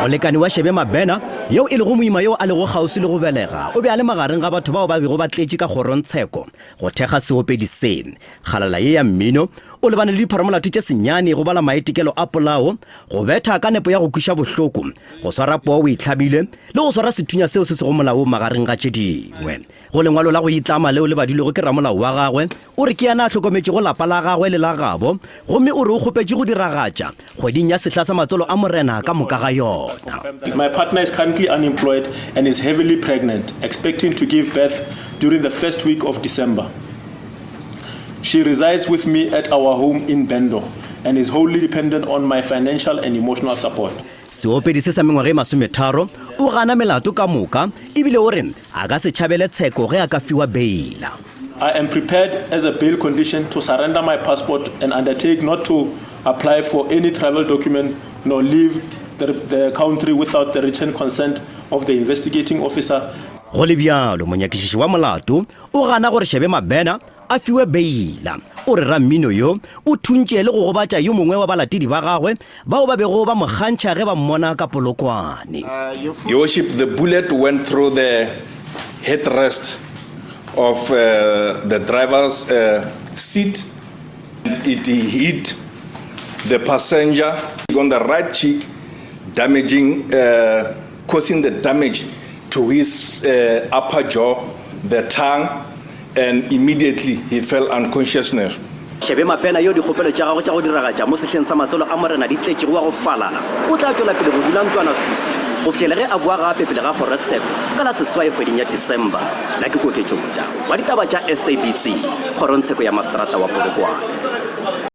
Molekani wa Shebe Mabena, yeo e lego moima yo a lego kgauswi le go belega, o be a le magareng ga batho bao ba bego ba tletše ka kgorongtsheko go thekga seopedi se. Kgalala ye ya mmino o lebane le dipharamolato tše senyane, go bala maitekelo a polao, go betha ka nepo ya go kweša bohloko, go swara poo o itlhamile le go swara sethunya seo se sego molaong magareng ga tše dingwe. Go lengwalo la go itlama leo le badilwego ke ramolao wa gagwe, o re ke yena a hlokometšego lapa la gagwe le la gabo gomme o re o kgopetše go diragatša kgweding ya sehla sa matswalo a Morena ka moka ga yona. My partner is currently unemployed and is heavily pregnant, expecting to give birth during the first week of December. She resides with me at our home in Bendo and is wholly dependent on my financial and emotional support. Seopedi se sa mengwaga e masometharo o gana melato ka moka ebile o re a ka se tšhabele tsheko ge a ka fiwa beila. I am prepared as a bail condition to surrender my passport and undertake not to apply for any travel document nor leave the, the country without the written consent of the investigating officer. Go le bjalo, monyakišiši wa molato o gana gore Shebe Mabena a fiwe beila. O re rammino yo o thuntše le go gobatša yo mongwe wa balatedi ba gagwe bao ba bego ba mo kgantšha ge ba mmona ka Polokwane. Your Worship, the bullet went through the headrest of uh, the driver's uh, seat. It hit the passenger on the right cheek, damaging, uh, causing the damage to his uh, upper jaw, the tongue, and immediately he fell unconsciousness. Shebe Mapena yo dikgopelo tša gagwe tša go diragatša mo sehleng sa matswalo a Morena di tletšego wa go falala, o tla tšwela pele go dula ntlwanaswiswi go fihlela ge a boa gape pele ga kgorotsheko ka la seswai kgweding ya December. Nna ke Koketšo Motau wa ditaba tša SABC, kgorongtsheko ya maseterata wa Polokwane.